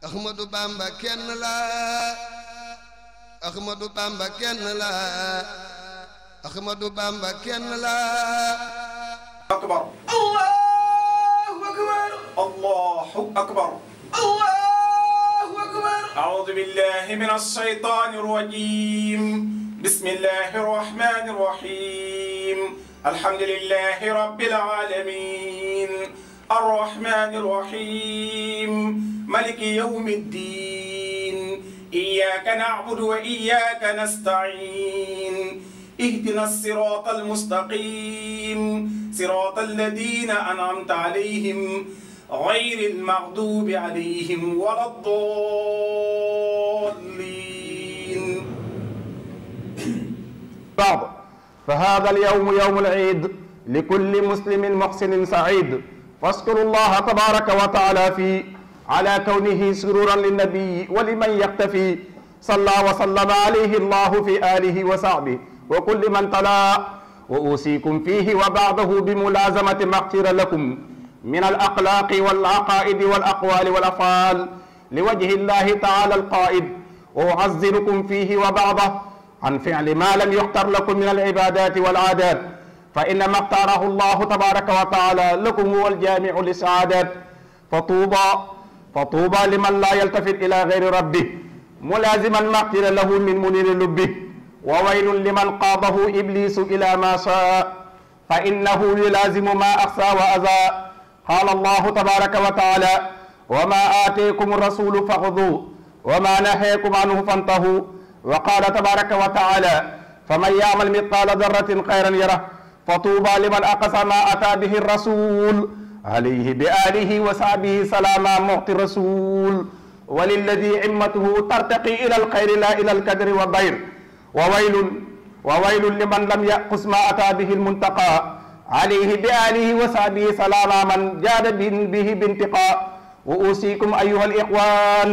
Ahmadou Bamba kenn la Ahmadou Bamba kenn la Ahmadou Bamba kenn la akbar Allahu akbar Allahu akbar Allahu akbar A'udhu billahi minash shaitanir rajim Bismillahir rahmanir rahim Alhamdulillahi rabbil alamin Ar-rahmanir rahim مالك يوم الدين إياك نعبد وإياك نستعين اهدنا الصراط المستقيم صراط الذين أنعمت عليهم غير المغضوب عليهم ولا الضالين. بعض فهذا اليوم يوم العيد لكل مسلم محسن سعيد فاذكروا الله تبارك وتعالى فيه على كونه سرورا للنبي ولمن يقتفي صلى وسلم عليه الله في آله وصحبه وكل من تلا وأوصيكم فيه وبعده بملازمة ما اختير لكم من الأخلاق والعقائد والأقوال والأفعال لوجه الله تعالى القائد وأعذركم فيه وبعده عن فعل ما لم يختر لكم من العبادات والعادات فإنما اختاره الله تبارك وتعالى لكم هو الجامع للسعادات فطوبى لمن لا يلتفت إلى غير ربه ملازما ما اختير له من منير لبه وويل لمن قاضه إبليس إلى ما شاء فإنه يلازم ما أخسى وأذى قال الله تبارك وتعالى وما آتيكم الرسول فخذوه وما نهيكم عنه فانتهوا وقال تبارك وتعالى فمن يعمل مثقال ذرة خيرا يره فطوبى لمن أقصى ما أتى به الرسول عليه بآله وصحبه سلاما معطي الرسول وللذي عمته ترتقي إلى الخير لا إلى الكدر والضير وويل لمن لم يأقص ما أتى به المنتقى عليه بآله وصحبه سلاما من جاد به بانتقاء وأوصيكم أيها الإخوان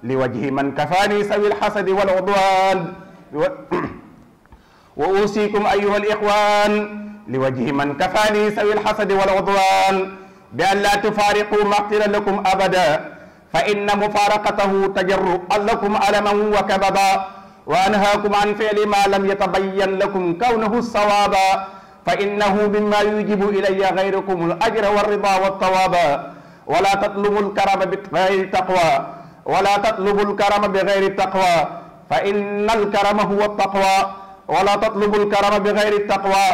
لوجه من كفاني سوي الحسد والعدوان وأوصيكم أيها الإخوان لوجه من كفاني سوي الحسد والعدوان بأن لا تفارقوا ما اختير لكم أبدا فإن مفارقته تجر لكم ألما وكبدا وأنهاكم عن فعل ما لم يتبين لكم كونه الصوابا فإنه مما يوجب إلي غيركم الأجر والرضا والثوابا ولا تطلبوا الكرم بغير التقوى ولا تطلبوا الكرم بغير التقوى فإن الكرم هو التقوى ولا تطلبوا الكرم بغير التقوى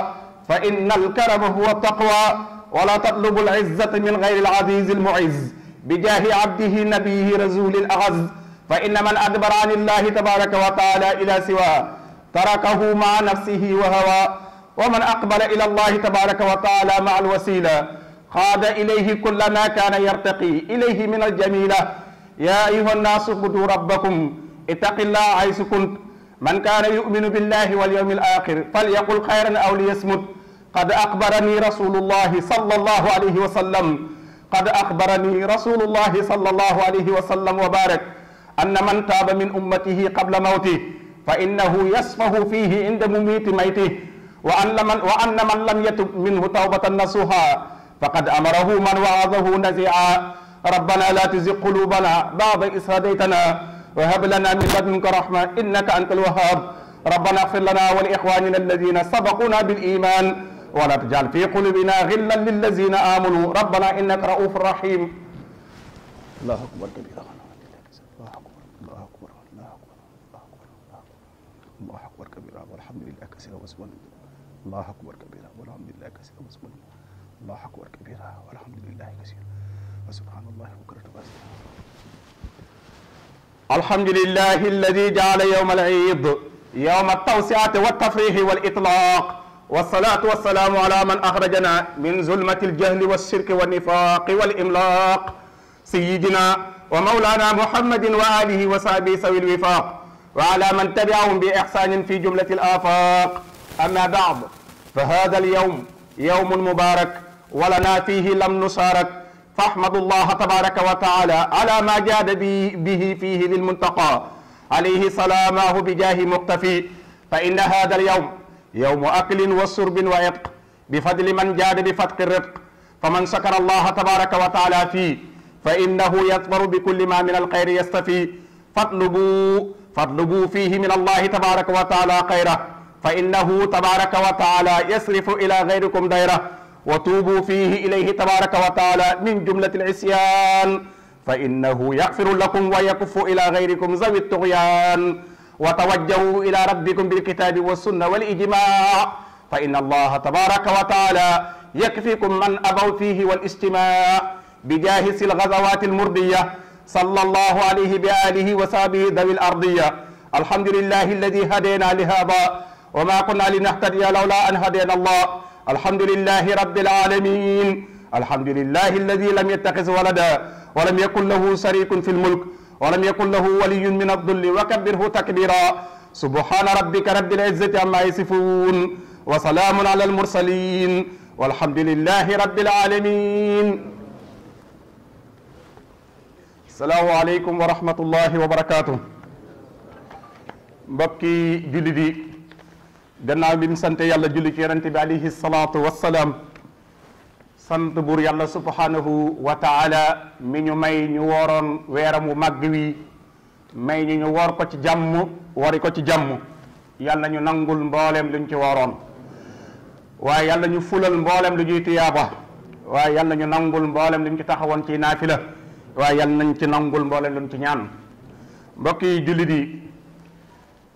فإن الكرم هو التقوى ولا تطلبوا العزة من غير العزيز المعز بجاه عبده نبيه رسول الأعز فإن من أدبر عن الله تبارك وتعالى إلى سواه تركه مع نفسه وهوى ومن أقبل إلى الله تبارك وتعالى مع الوسيلة قاد إليه كل ما كان يرتقي إليه من الجميلة يا أيها الناس اعبدوا ربكم اتقوا الله حيث كنت من كان يؤمن بالله واليوم الآخر فليقل خيرا أو ليصمت قد أخبرني رسول الله صلى الله عليه وسلم قد أخبرني رسول الله صلى الله عليه وسلم وبارك أن من تاب من أمته قبل موته فإنه يسفه فيه عند مميت ميته وأن من لم يتب منه توبة نصوحا فقد أمره من وعظه نزيعا ربنا لا تزغ قلوبنا بعد إذ هديتنا وهب لنا من لدنك رحمة إنك أنت الوهاب ربنا اغفر لنا ولإخواننا الذين سبقونا بالإيمان ولا تجعل في قلوبنا غلا للذين آمنوا ربنا إنك رؤوف رحيم الله أكبر كبيرا الله أكبر الله أكبر الله أكبر الله أكبر كبيرا والحمد لله كثيرا وسبحانه الله أكبر كبيرا والحمد لله كثيرا وسبحانه الله أكبر كبيرا والحمد لله كثيرا وسبحان الله بكرة وأصيلا الحمد لله الذي جعل يوم العيد يوم التوسعة والتفريح والإطلاق والصلاة والسلام على من أخرجنا من ظلمة الجهل والشرك والنفاق والإملاق سيدنا ومولانا محمد وآله وصحبه سوي الوفاق وعلى من تبعهم بإحسان في جملة الآفاق أما بعد فهذا اليوم يوم مبارك ولنا فيه لم نشارك فاحمد الله تبارك وتعالى على ما جاد به فيه للمنتقى عليه سلامه بجاه مقتفي فإن هذا اليوم يوم أكل وشرب وعتق بفضل من جاد بفتق الرزق فمن شكر الله تبارك وتعالى فيه فإنه يظفر بكل ما من الخير يستفي فاطلبوا فيه من الله تبارك وتعالى خيره فإنه تبارك وتعالى يصرف إلى غيركم ديره وتوبوا فيه إليه تبارك وتعالى من جملة العصيان فإنه يغفر لكم ويكف إلى غيركم ذوي الطغيان وتوجهوا إلى ربكم بالكتاب والسنة والإجماع فإن الله تبارك وتعالى يكفيكم من أبوا فيه والاجتماع بجاهز الغزوات المردية صلى الله عليه بآله وصحبه ذوي الأرضية الحمد لله الذي هدينا لهذا وما كنا لنهتدي لولا أن هدينا الله الحمد لله رب العالمين الحمد لله الذي لم يتخذ ولدا ولم يكن له شريك في الملك ولم يكن له ولي من الذل وكبره تكبيرا سبحان ربك رب العزة عما يصفون وسلام على المرسلين والحمد لله رب العالمين السلام عليكم ورحمة الله وبركاته mbokki jullit yi gannaaw bi mu sant yàlla julli ci yonent bi alayhi salaatu wassalaam sant buur yàlla subhanahu wa taala mi ñu may ñu wooroon weeram wu màgg wi may ñu woor ko ci jàmm wari ko ci jàmm yàlla ñu nangul mboolem luñ ci wooroon waaye yàlla ñu fulal mboolem lu ñuy tiyaaba waaye yàlla ñu nangul mboolem luñ ci taxawoon ci naafila waaye yàlla nañ ci nangul mboolem luñ ci ñaan mbokki jullit yi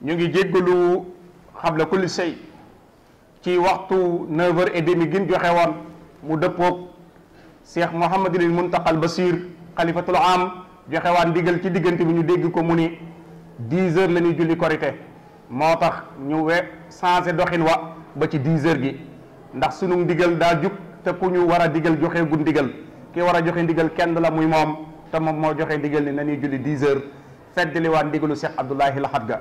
ñu ngi jéggalu xabla kulli shay ci waxtu 9h30 gin joxe woon mu dëppoog Cheikh Mouhamadul Muntaqal Basir xalifatul am joxe waan ndigal ci diggante bi ñu dégg ko mu ni 10h la ñuy julli korite moo tax ñu changé doxin wa ba ci 10h gi ndax sunu ndigal daa jug te ku ñu war a digal joxe gu ndigal ki war a joxe ndigal kenn la muy moom te moom moo joxe ndigal ni na ñuy julli 10h feddali waan ndigalu Cheikh Abdoulahi Lahad Ga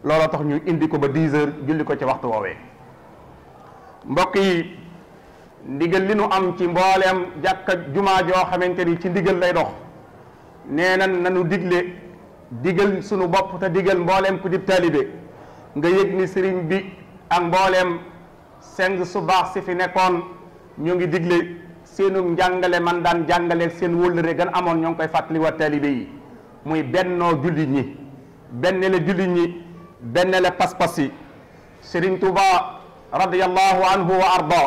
looloo tax ñu indi ko ba 10h julli ko ci waxtu woowee mbokk yi ndigal li nu am ci mbooleem jàkka jumaa joo xamante ni ci ndigal lay dox nee na nanu digal sunu bopp te digal mbooleem ku dib taalibe nga yëg ni sëriñ bi ak mbooleem seng su baax si fi nekkoon ñu ngi digle seenu njàngale man daan jàngaleeg seen wóllëre gan amoon ñoo ngi koy fàttali wa taalibe yi muy bennoo jullit ñi benn la jullit ñi benn la pas-pas yi Sëriñ Tuuba radiyallahu anhu wa arda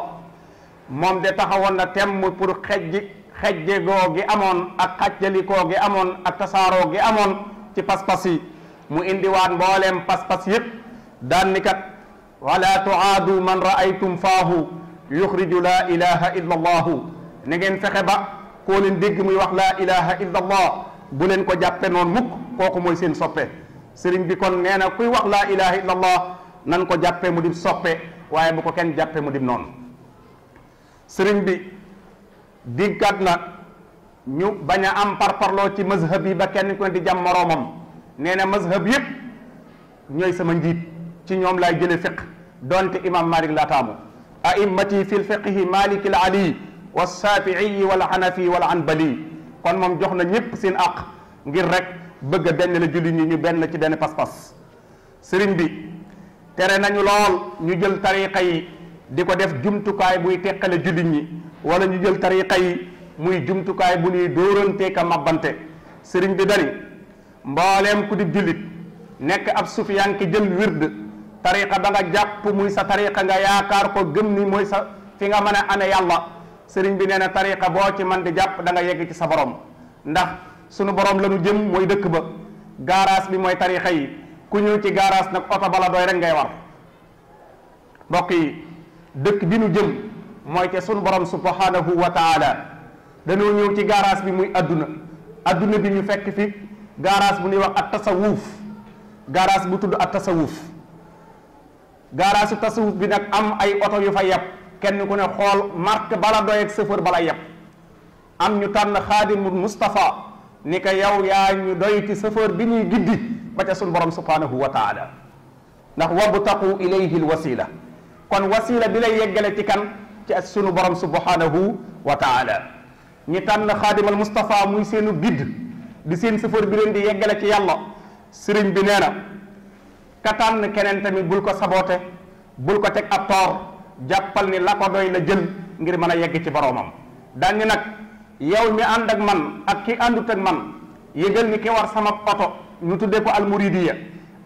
moom de taxawoon na temm pour xejje goo gi amoon ak xajjalikoo gi amoon ak tasaaroo gi amoon ci pas-pas yi mu indiwaat mbooleem pas-pas yépp daan ni kat wala tuaadu man raaytum faahu yuxriju laa ilaha illa allahu na ngeen fexe ba koo leen dégg muy wax laa ilaha illa allah bu leen ko jàppe noonu mukk kooku mooy seen soppe sëriñ bi kon nee na kuy wax laa ilaha illa allah nan ko jàppe mu dim soppe waaye bu ko kenn jàppe mu dim noonu sëriñ bi diggat na ñu bañ a am parparloo ci mazhab yi ba kenn ku ne di jàmm moroomam nee na mazhab yépp ñooy sama njiit ci ñoom laay jële fiq donte imam Malik laa taamu a'immati fi lfiqhi Malik al ali wa shafii wal hanafi wal hanbali kon moom jox na ñépp seen àq ngir rek bëgg a benn la jullit ñi ñu benn ci benn pas-pas sëriñ bi tere nañu lool ñu jël tariqa yi di ko def jumtukaay buy teqale jullit ñi wala ñu jël tariqa yi muy jumtukaay bu ñuy dóorante ka mabbante sëriñ bi dari mbooleem ku di jullit nekk ab sufiyaan ki jël wird tariqa ba nga jàpp muy sa tariqa nga yaakaar ko gëm ni mooy sa fi nga mën a amee yàlla sëriñ bi nee na tariqa boo ci man di jàpp da nga yegg ci sa borom ndax sunu borom la ñu jëm mooy dëkk ba garage bi mooy tariqa yi ku ñëw ci garage nag oto bala doy rek ngay war mbokk yi dëkk bi nu jëm mooy te sunu borom subhanahu wa taala dañoo ñëw ci garage bi muy adduna bi ñu fekk fi garage bu ñuy wax at tasawuf garage bu tudd at tasawuf garage su tasawuf bi nag am ay oto yu fa yeb kenn ku ne xool marque bala doy ak chauffeur bala yeb am ñu tànn xaadimul Mustafa ni ko yow yaa ñu doy ci chauffeur bi ñuy giddi ba ca sunu borom subhanahu wa taala ndax wabtaqu ilayhi alwasila kon wasila bi lay yeggale ci kan ci sunu borom subhanahu wa taala ñi tànn xaadimal Mustafa muy seenu gidd di seen chauffeur bi leen di yeggale ci yàlla sëriñ bi nee na ka tànn keneen tamit bul ko saboote bul ko teg ab toor jàppal ni la ko doy la jël ngir mën a yegg ci boromam daan ni nag yow mi ànd ak man ak ki àndut ak man yëgal ni ki war sama oto ñu tuddee ko almuridiya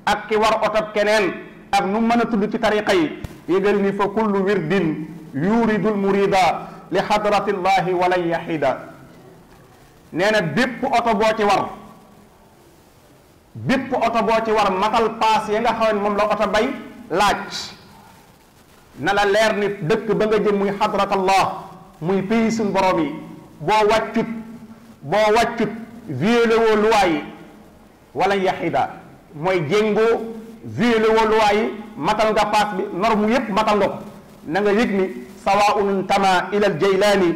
ak ki war oto keneen ak nu mën a tudd ci tariqa yi yëgal ni fa kullu wirdin yuridul murida li hadratillahi walan yahida nee na bépp oto boo ci war matal paas ya nga xam ne moom la oto bay laaj na la leer ni dëkk ba nga jëm muy hadratallah muy pays suñ borom yi boo wàccut violé woo luwaa yi wala yaxida mooy jéngoo violé woo luwaa yi matal nga paas bi norme yépp matal nga ko na nga yëg ni sawaun intama ila al jaylaani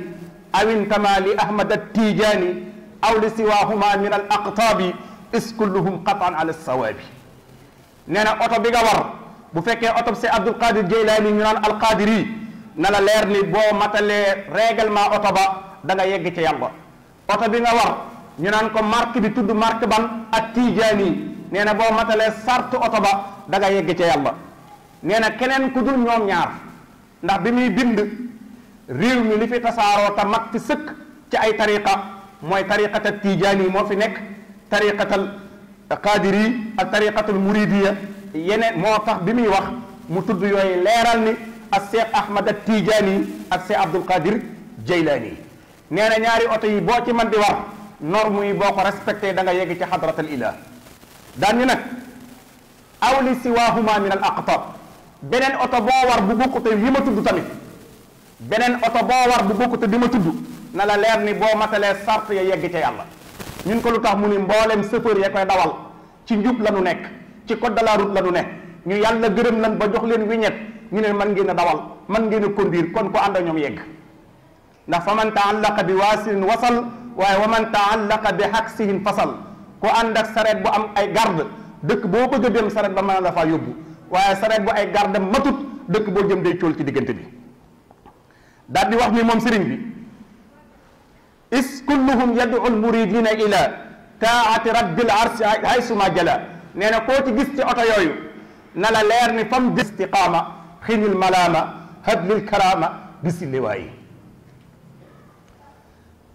aw intama li ahmad al tijaani aw li siwahuma min al aqtaabi is kulluhum qatan ala sawaabi nee na oto bi nga war bu fekkee oto si Abdul Qadir Jaylaani ñu naan alqadiri na la leer ni boo matalee règlement oto ba da nga yegg ci yàlla oto bi nga war ñu naan ko marque bi tudd marque ban ak Tijaani nee na boo matalee sart oto ba da nga yegg ci yàlla nee na keneen ku dul ñoom ñaar ndax bi muy bind réew mi li fi tasaaroo ta mag fi sëkk ci ay tariqa mooy tariqatal Tijaani moo fi nekk tariqatal qadiri ak tariqatul muridiya yeneen moo tax bi muy wax mu tudd yooyu leeral ni ak Cheikh Ahmad al Tijaani ak Cheikh Abdul Qadir Jaylaani nee na ñaari oto yi boo ci man di war norme yi boo ko respecté da nga yegg ci hadratal ilah daan ni nag aw li siwahuma min al aqtab beneen oto boo war bu bokkute yi ma tudd tamit beneen oto boo war bu bokkute bi ma tudd na la leer ni boo matalee sart ya yegg ca yàlla ñun ko lu tax mu ni mboolem chauffeur ya koy dawal ci njub la nu nekk ci code de la route la nu ne ñu yàlla gërëm lan ba jox leen wiñet ñu ne man ngeen a dawal man ngeen a conduire kon ko ànd ak ñoom yegg ndax fa man taallaqa bi waasilin wasal waaye wa man taallaqa bi haksihin fasal ku ànd ak sareet bu am ay garde dëkk boo bëgg a dem sareet ba mën a la faa yóbbu waaye sareet bu ay garde matut dëkk boo jëm day cool ci diggante bi daal di wax ni moom sëriñ bi is kulluhum yad'u al-muridina ila taati rabbil arsi haysuma jala nee na koo ci gis ci oto yooyu na la leer ni fam di istiqaama xinil malaama hadlil karaama bisi liwaayi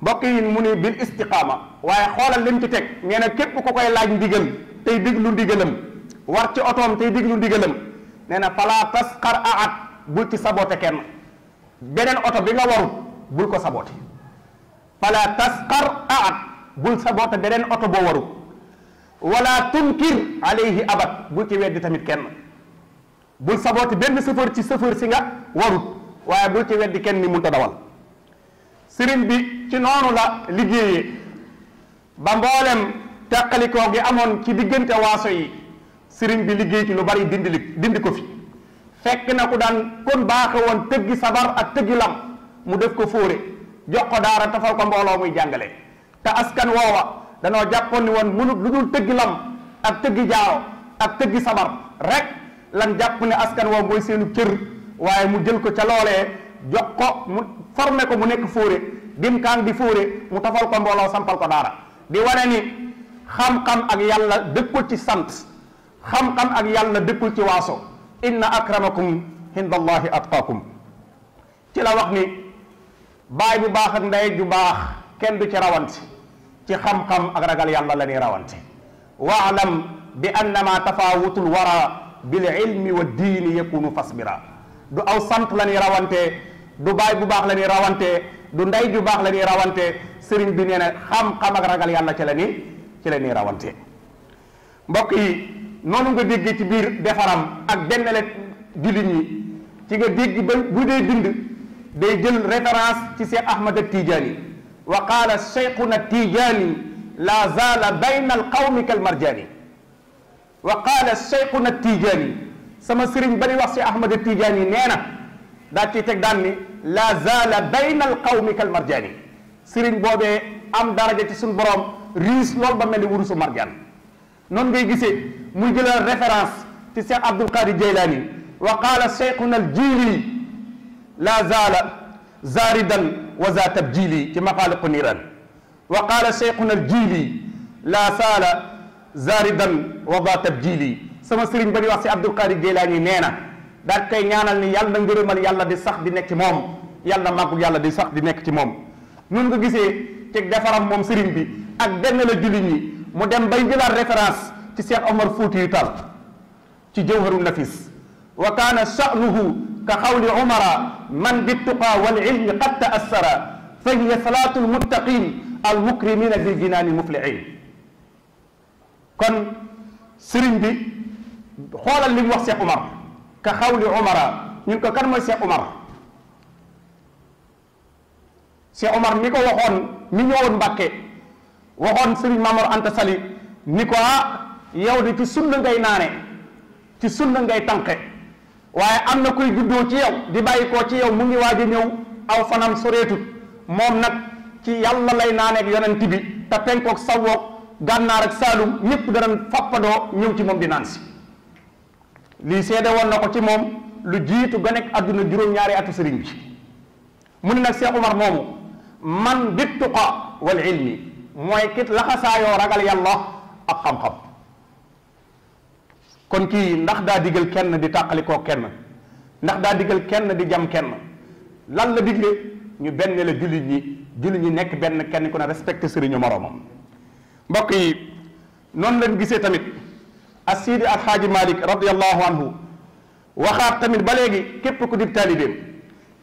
mbokk yi mu ni bil istiqaama waaye xoolal lim ci teg nee na képp ku koy laaj ndigal tey diglu ndigalam war ci otoom tey diglu ndigalam nee na fala tasqar aat bul ci saboté kenn beneen oto bi nga warut bul ko saboté fala tasqar aat bul saboté beneen oto boo warut wala tunkir alayhi abad bul ci weddi tamit kenn bul saboté benn chauffeur ci chauffeur si nga warut waaye bul ci weddi kenn ni mun ta dawal sëriñ bi ci noonu la liggéeyee ba mboolem teqalikoo gi amoon ci diggante waaso yi sëriñ bi liggéey ci lu bari dindi ko fi fekk na ku daan kon baaxe woon tëggi sabar ak tëggi lam mu def ko fóore jox ko daara tafal ko mbooloo muy jàngale te askan woowa danoo jàppoon ni woon mënut lu dul tëggi lam ak tëggi jaaro ak tëggi sabar rek lan jàpp ne askan woow mooy seenu cër waaye mu jël ko ca loolee jox ko mu formé ko mu nekk fóore dim kaan di fóore mu tafal ko mbooloo sampal ko daara di wane ni xam-xam ak yàlla dëkkul ci sant xam-xam ak yàlla dëkkul ci waaso inna akramakum indallahi atqaakum ci la wax ni baay bu baax ak ndey ju baax kenn du ci rawante ci xam-xam ak ragal yàlla la ñuy rawante waalam bi annama tafawutul wara bil ilmi wa diini yakunu fasbira du aw sant la ñuy rawante du baay bu baax la ñuy rawante du ndey ju baax la ñuy rawante sëriñ bi nee na xam-xam ak ragal yàlla ci la ñuy rawante mbokk yi noonu nga dégg ci biir defaram ak benn la jullit ñi ci nga dégg ba bu dee bind day jël référence ci Cheikh Ahmad al-Tijaani wa qaala cheikhuna Tijaani la zaala bayna alqawmi kal marjaani wa qaala cheikhuna Tijaani sama sëriñ ba di wax Cheikh Ahmad al-Tijaani nee na daa ciy teg daan ni la zaala bayna alqawmi kal marjaani sëriñ boobee am daraja ci suñu borom riis loolu ba mel ni wurusu marjaan noonu ngay gisee muy jëlal référence ci Cheikh Abdul Qadir Jaylaani wa qaala cheikhuna al-Jiili la zaala zaridan wa za tabjili ci maqaaliqu niran wa qaala cheikhuna al-Jiili la zaala zaridan wa za tabjili sama sëriñ ba di wax si Abdul Qadir Jaylaani nee na daal koy ñaanal ni yàlla ngërëmal yàlla di sax di nekk ci moom yàlla màggul yàlla di sax di nekk ci moom nun nga gisee ci defaram moom sëriñ bi ak benn la jullit ñi mu dem bay jëlaat référence ci Cheikh Omar Fouti yu Tall ci jawharu nafis wa kaana sha'nuhu ka xawli umara man bittuqa wal ilmi qad ta'assara fa hiya salaatu almuttaqin almukrimina bil jinaani muflihin. kon sëriñ bi xoolal li mu wax Cheikh Omar ka xawli umara ñun ko kan mooy Cheikh Omar. Cheikh Omar mi ko waxoon mi ñëwoon Mbàkke waxoon Serigne Mamour Anta Sali ni ko yow de ci sunna ngay naane ci sunna ngay tànqe waaye am na kuy juddoo ci yow di bàyyi koo ci yow mu ngi waaj a ñëw aw fanam soreetut moom nag ci yàlla lay naane ak yonent bi te penkook sawwook gànnaar ak saalum ñëpp danañ fappadoo ñëw ci moom di naan si lii seede woon na ko ci moom lu jiitu ganek àdduna juróom-ñaari atu sëriñ bi mu ne nag Cheikh Omar moomu man bittuqa wal ilmi mooy kit laxasaayoo ragal yàlla ak xam-xam. kon kii ndax daa digal kenn di tàqalikoo kenn ndax daa digal kenn di jam kenn lan la digle ñu benn la jullit ñi nekk benn kenn ku ne respecté sëriñu moroomam. mbokk yi noonu lañ gisee tamit as-Sidi Alxaaji Malik radiyallahu anhu waxaat tamit ba léegi képp ku di taalibeem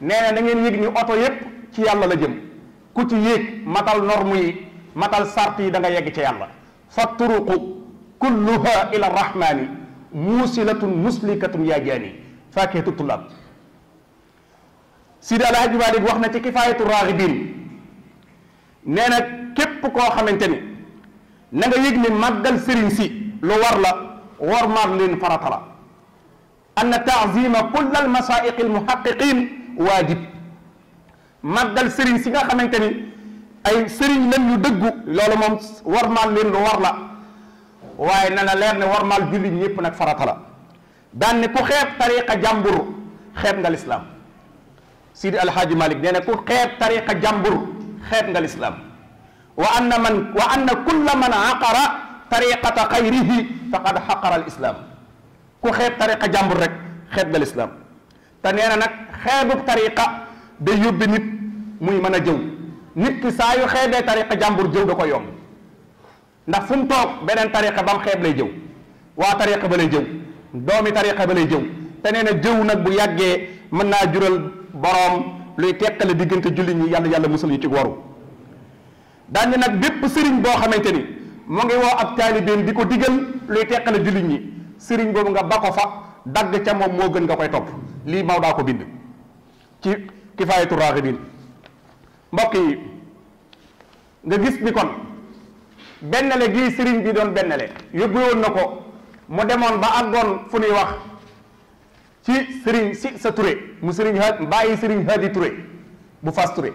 nee na da ngeen yëg ni oto yépp ci yàlla la jëm ku ci yéeg matal norme yi matal sart yi da nga yegg ci yàlla fa turuqu kulluha ila rahmani muusilatun muslikatun yaa jaani faakihatu tullaab. Sidi Alhaji Malik wax na ci kifaayatu raaxibiin nee na képp koo xamante ni na nga yëg ni màggal sëriñ si lu war la war maag leen farata la anna taazima kull al masaiq al muhaqiqin waajib màggal sëriñ si nga xamante ni ay sëriñ lañ ñu dëggu loolu moom war maag leen lu war la waaye na la leer ne war maal jullit ñëpp nag farata la daan ne ku xeeb tariqa jàmbur xeeb nga lislaam. Sidi Alhaaji Malik nee na ku xeeb tariqa jàmbur xeeb nga lislaam wa anna kulla man aqara tariqata xayrihi faqad xaqara al islam ku xeeb tariqa jàmbur rek xeeb nga lislaam. te nee na nag xeebub tariqa day yóbbi nit muy mën a jëw nit ki saa yu xeebee tariqa jàmbur jëw da ko yomb ndax fu mu toog beneen tariqa ba mu xeeb lay jëw waa tariqa ba lay jëw doomi tariqa ba lay jëw te nee na jëw nag bu yàggee mën naa jural boroom luy teqale diggante jullit ñi yàlla musal ñu ci waru. daañu nag bépp sëriñ boo xamante ni mu ngi woo ab taalibeem di ko digal luy teqale jullit ñi sëriñ boobu nga ba ko fa dagg ca moom moo gën nga koy topp lii Maodo daa ko bind ci kifaayatu raaxibiin. mbokk yi nga gis ni kon bennale gii sëriñ bi doon bennale yóbbu woon na ko mu demoon ba àggoon fu ñuy wax ci sëriñ si sa Touré mu sëriñ bàyyi sëriñ Hadi Touré bu Fass Touré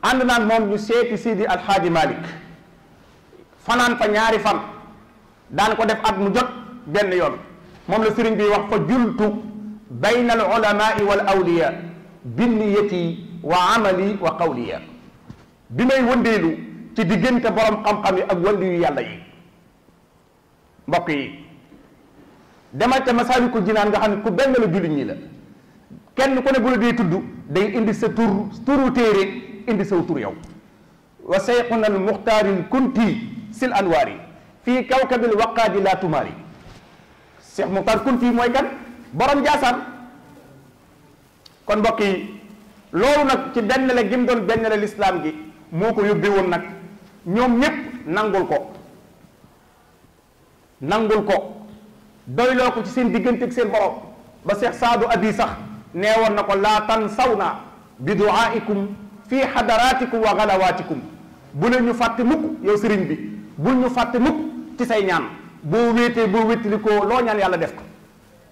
ànd naag moom ñu seeti Sidi Alxaaji Malik fanaan fa ñaari fan daan ko def at mu jot benn yoon moom la sëriñ bi wax fa jultu bayna al ulamai wal awliya binniyati wa amali wa qawliya bi may wëndeelu ci diggante borom xam-xam yi ak wàllu yu yàlla yi. mbokk yi demal ca Masaalikul Jinaan nga xam ne ku benn la jullit ñi la kenn ku ne bu la dee tudd day indi sa turu téere indi saw tur yow. wa sayxuna al muxtaaril kunti sil anwaari fii kawkabil waqaadi laa tumaari. Cheikh Muxtaar Kunti mooy kan borom Jaasaan. kon mbokk yi loolu nag ci benn la gim doon benn la lislaam gi moo ko yóbbee woon nag ñoom ñépp nangul ko doyloo ko ci seen diggante ak seen borom ba Cheikh Saadu Abi sax nee woon na ko laa tansawna bi duaaikum fii xadaraatikum wa galawaatikum bu leen ñu fàtte mukk yow sëriñ bi bul ñu fàtte mukk ci say ñaan boo wéetee boo wéttali ko loo ñaan yàlla def ko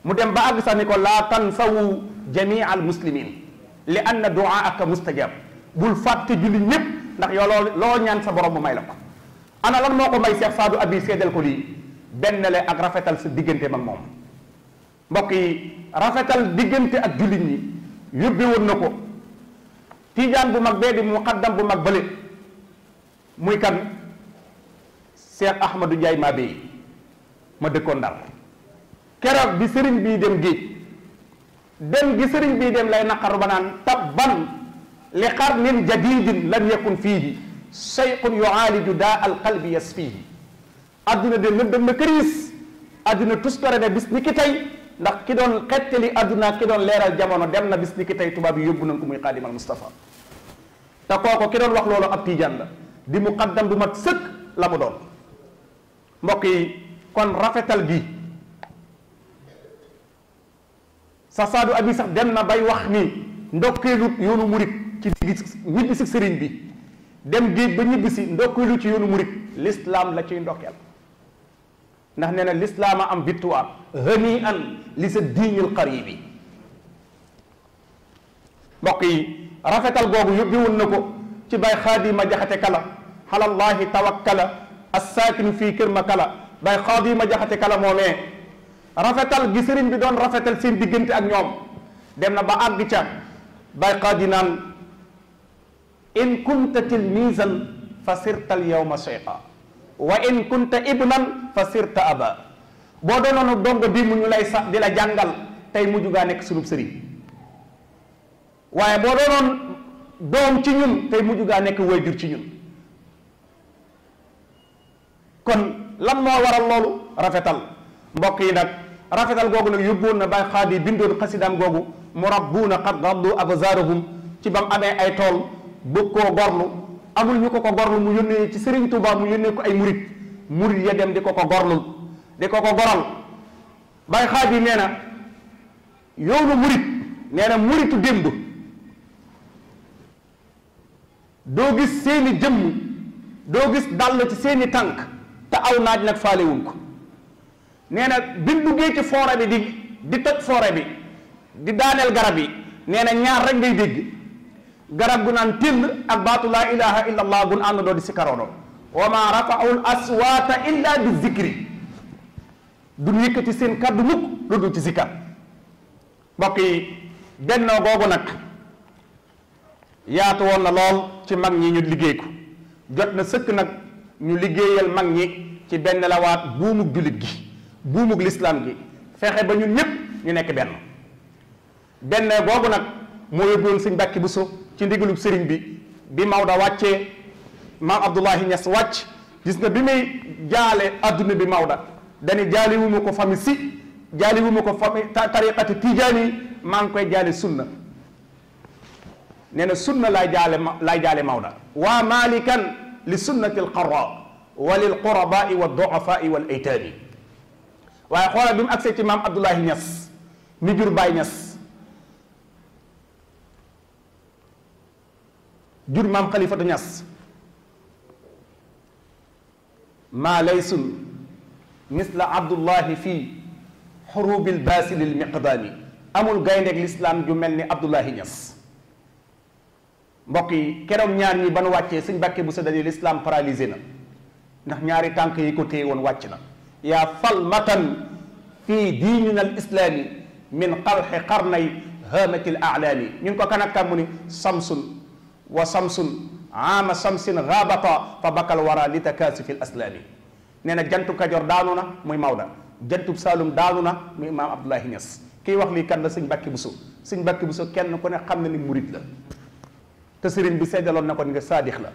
mu dem ba àgg sax ni ko laa tansawu jamia al muslimin li anna duaaka mustajab bul fàtte julli ñépp ndax yow loo ñaan sa borom mu may la ko. ana lan moo ko may Cheikh Saadu Abi seedal ko lii benn le ak rafetal sa diggante mag moom. mbokk yi rafetal diggante ak jullit ñi yóbbe woon na ko tiijaan bu mag bee di muqaddam bu mag bële muy kan Cheikh Ahmadou Ndiaye maa bey ma dëkkoon Ndar keroog bi sëriñ bii dem géej dem gi sëriñ bii dem lay naqaru ba naan tabban li qarnin jadidin lam yakun fiihi shay'un yu'aaliju daa al qalbi yasfiihi adduna de lëndëm na këriis adduna tuskare ne bis ni ki tey ndax ki doon xettali adduna ki doon leeral jamono dem na bis ni ki tey tubaab yi yóbbu nañ ko muy xaadimal Mustafa te kooko ki doon wax loolu ab tiijaan la di muqaddam bu mat sëkk la mu doon mbokk yi kon rafetal gi sa saadu abi sax dem na bay wax ni ndokkeelu yoonu murit ci ñibbi si sëriñ bi dem géej ba ñibbi si ndokkeelu ci yoonu murit l'islam la ciy ndokkeel ndax nee na l'islam a am victoire hani an li sa diinil qaribi mbokk yi rafetal googu yóbbiwoon na ko ci bay xaadima jaxate kala xalallahi tawakkala assaakinu fii kirma kala bay xaadima jaxate kala moomee rafetal gi sëriñ bi doon rafetal seen diggante ak ñoom dem na ba àgg ca bay xaadi naan in kunta tilmisan fa sirta al yawma cheikha wa in kunta ibnan fa sirta aba boo doonoonu dongo bi mu ñu lay sax di la jàngal tey mujj gaa nekk sunub sëriñ waaye boo doonoon doom ci ñun tey mujj gaa nekk waajur ci ñun kon lan moo waral loolu rafetal mbokk yi nag rafetal googu nag yóbbuwoon na bay xaadi bindoon xasidaam googu murabbuuna qad dallu abzaarahum ci ba mu amee ay tool bëgg koo gorlu amul ñu ko gorlu mu yónnee ci Serigne Touba mu yónnee ko ay murit ya dem di ko gorlul di ko goral bay xaadi nee na yoonu murit nee na muritu démb doo gis seeni jëmm doo gis dàll ci seeni tànk te aw naaj nag faalewuñ ko nee na biñ duggee ci forêt bi di toj forêt bi di daaneel garab yi nee na ñaar rek ngay dégg garab gu naan till ak baatu laa ilaha illa allah gun ànd doo di sikaroono wa ma rafaul aswaata illa bi zikri duñ yëkkati seen kaddu mukk lu dul ci zikar mbokk yi bennoo googu nag yaatu woon na lool ci mag ñi ñu liggéey ko jot na sëkk nag ñu liggéeyal mag ñi ci benn la waat buumug jullit gi buumug lislaam gi fexe ba ñun ñëpp ñu nekk benn googu nag moo yóbbuwoon sëñ Mbàkke Buso ci ndigalub sëriñ bi Maodo wàccee maam Abdullahi Ñas wàcc gis nga bi muy jaale adduna bi Maodo dañu jaali wu ma ko famille si jaali wu ma ko famille tariqati tijaani yi maa ngi koy jaale sunna nee na sunna laay jaale Maodo waa malikan li sunnati alqarra wa lil qurabai wa duafai wal aytaani waaye xoolal bi mu agsee ci maam Abdullahi Ñas mi jur Baay Ñas jur maam Xalifatu Ñas maa laysun misla Abdullahi fii xurubil baasilil miqdaami amul gayndeeg lislaam ju mel ni Abdullahi Ñas mbokk yi keroog ñaar ñi ba nu wàccee suñ Mbàkke bu sa dañuy lislaam paralysé na ndax ñaari tànk yi ko téye woon wàcc na yaa falmatan fii diinina al islaami min qalxi qarnay haamati l aalaami ñu ngi ko kan ak kam mu ni samsun wa samsun aama samsin gaabata fa bakal wara li takaasufi l aslaami nee na jantu Kajoor daanu na muy Maodo jantub Saalum daanu na muy imaam Abdullahi Ñas kii wax lii kan la sëñ Mbàkke Buso sëñ Mbàkke Buso kenn ku ne xam na ni murit la te sëriñ bi seddaloon na ko nga saadix la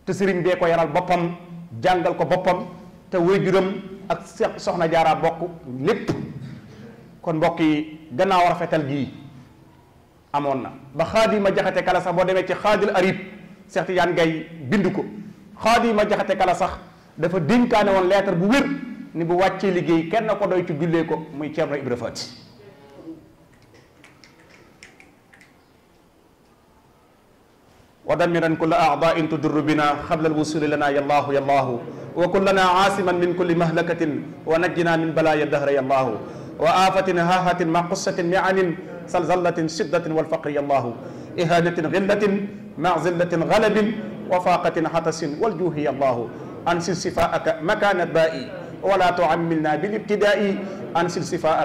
te sëriñ bee ko yaral boppam jàngal ko boppam te waajuram ak soxna Jaara bokk lépp kon mbokk yi gannaaw rafetal gii amoon na ba Xaadima Jaxate Kala sax boo demee ci Xaadil Arib Cheikh Tidiane Gaye bind ko Xaadima Jaxate Kala sax dafa dénkaane woon lettre bu wér ni bu wàccee liggéey kenn ko doy ci jullee ko muy Ceerno Ibra Faati wa damiran kulla a'da'in tudurru bina qabla al-wusuli lana yallahu yallahu wa kullana asiman min kulli mahlakatin wa najjina min balaya dahra yallahu wa afatin hahatin ma qussatin mi'anin salzallatin shiddatin wal faqri yallahu ihanatin ghillatin ma zillatin ghalabin wa faqatin hatasin wal juhi yallahu ansil sifaaka makana ba'i wala tu'ammilna bil ibtida'i ansil sifaaka